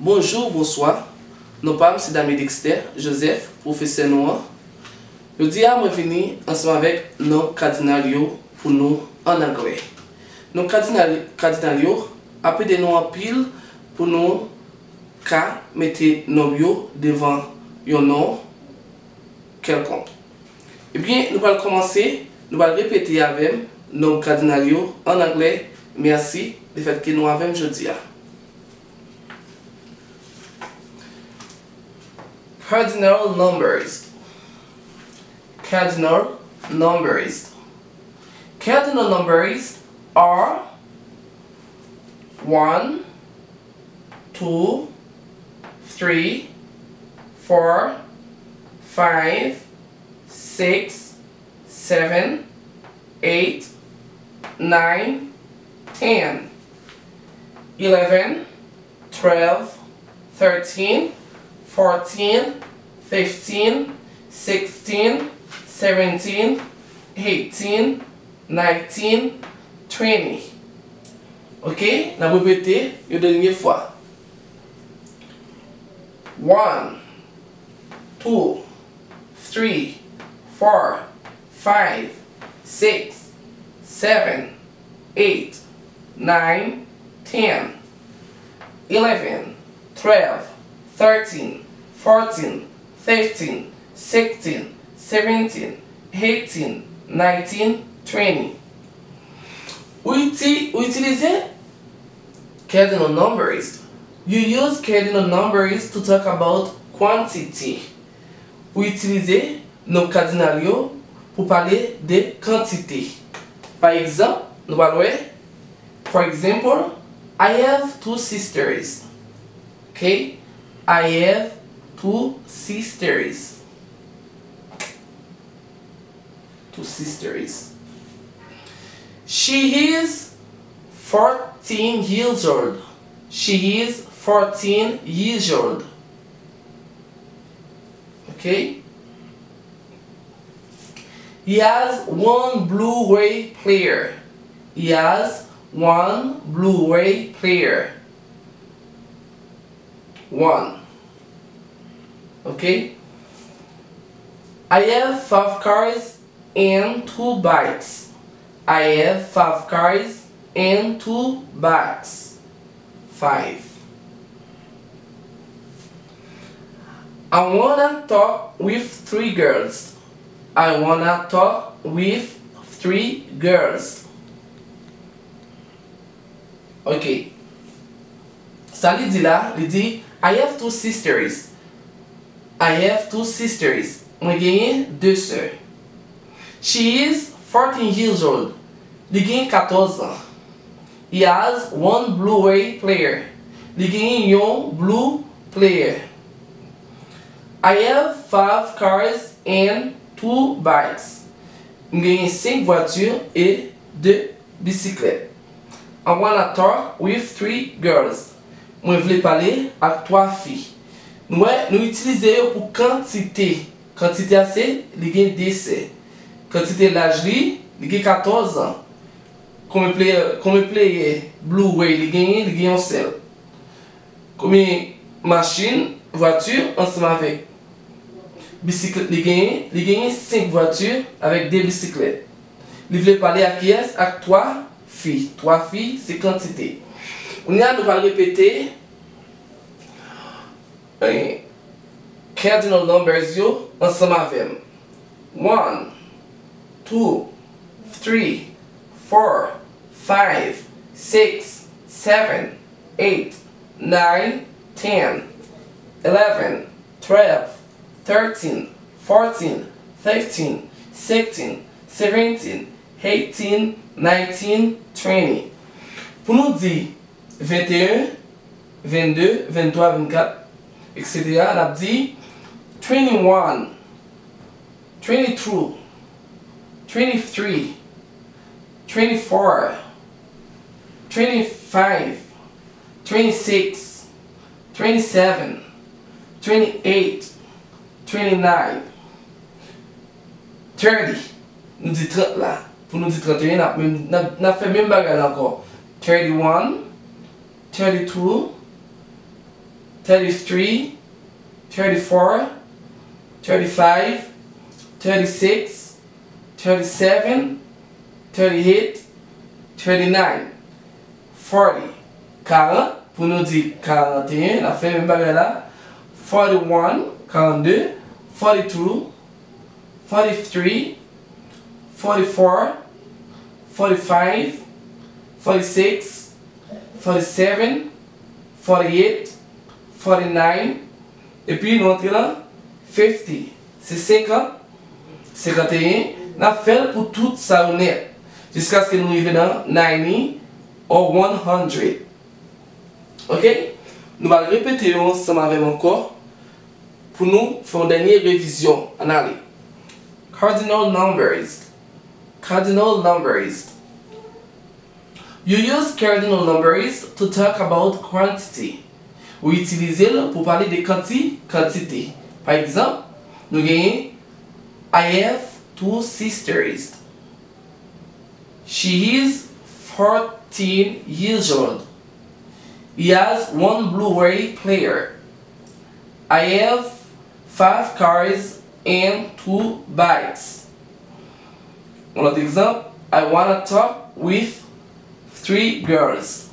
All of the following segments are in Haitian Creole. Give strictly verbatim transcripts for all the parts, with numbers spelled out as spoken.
Bonjou, bonswa. Non pa m se Damy Dexter Joseph, pwofesè nou an. Jodi a, mwen vini ansanm avèk nonb kadinal yo pou nou ann anglè. Nonb kadinal, kadinal yo ap ede nou anpil pou nou ka mete nonb yo devan yon non kèlkonk. Ebyen, nou pral kòmanse, nou pral repete avè m nonb kadinal yo ann anglè. Mèsi lefètke nou avè m jodi a. Cardinal numbers. Cardinal numbers. Cardinal numbers are one, two, three, four, five, six, seven, eight, nine, ten, eleven, twelve, thirteen, fourteen, fifteen, sixteen, seventeen, eighteen, nineteen, twenty. Ok, n ap repete yon dènye fwa. One, two, three, four, five, six, seven, eight, nine, ten, eleven, twelve, thirteen, fourteen, fifteen, sixteen, seventeen, eighteen, nineteen, twenty. Ou iti-, ou itilize cardinal numbers. You use cardinal numbers to talk about quantity. Ou itilize nonb kadinal yo pou pale de kantite. Pa egzanp, nou pral wè, for example, I have two sisters. Ok? I have two sisters. Two sisters. She is fourteen years old. She is fourteen years old. Ok? He has one Blu-ray player. He has one Blu-ray player. One. Ok? I have five cars and two bikes. I have five cars and two bikes. Five. I wanna talk with three girls. I wanna talk with three girls. Ok. Sa li di la, li di, I have two sisters. I have two sisters. Mwen genyen de sè. She is fourteen years old. Li genyen katòz an. He has one Blu-ray player. Li genyen yon Blu player. I have five cars and two bikes. M genyen senk vwati e de bisiklèt. I wanna talk with three girls. Mwen vle pale ak twa fi. Nou wè, nou itilize yo pou kantite. Kantite a se, li gen de sè. Kantite laj li, li gen katòz an. Konbyen pleyè, konbyen pleyè Blu-ray li genyen, li gen yon sèl. Konbyen machin, vwati, ansanm avèk bisiklèt li genyen, li genyen senk vwati avèk de bisiklèt. Li vle pale ak kiyès? Ak twa fi. Twa fi, se kantite. Kounye a, nou pral repete, eh, cardinal numbers yo ansanm avè m. One, two, three, four, five, six, seven, eight, nine, ten, eleven, twelve, thirteen, fourteen, fifteen, sixteen, seventeen, eighteen, nineteen, twenty. Pou nou di venteyen, vennde, venntwa, vennkat, etsetera, n ap di twenty-one, twenty-two, twenty-three, twenty-four, twenty-five, twenty-six, twenty-seven, twenty-eight, twenty-nine, thirty. Nou di trant la. Pou nou di trant e en, n ap menm, n ap, n ap fè menm bagay la ankò. Thirty-one, thirty-two, thirty-three, thirty-four, thirty-five, thirty-six, thirty-seven, thirty-eight, thirty-nine, forty, karant, pou nou di karant e en, n ap fè menm bagay la, forty-one, karannde, forty-two, forty-three, forty-four, forty-five, forty-six, forty-seven, forty-eight, forty-nine, epi nou antre lan fifty. Se senkant, senkant e en, n ap fè l pou tout sa yo nèt, jiskaske nou rive nan ninety or one hundred. Ok? Nou pral repete yo ansanm avè m ankò pou nou fè yon dènye revizyon. Ann ale. Cardinal numbers. Cardinal numbers. You use cardinal numbers to talk about quantity. Ou itilize l pou pale de kanti, kantite. Pa egzanp, nou genyen I have two sisters. She is fourteen years old. He has one Blu-ray player. I have five cars and two bikes. Yon lòt egzanp, I wanna talk with three girls.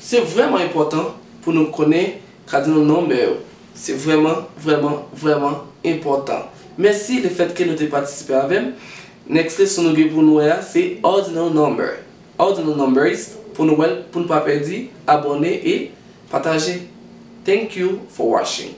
Se vrèman enpòtan pou nou konnen cardinal number yo. Se vrèman, vrèman, vrèman enpòtan. Mèsi lefètke nou te patisipe avè m. Next lesson nou gen pou nou wè a se ordinal number. Ordinal numbers, pou nou wè l, pou n pa pèdi, abòne e pataje. Thank you for watching.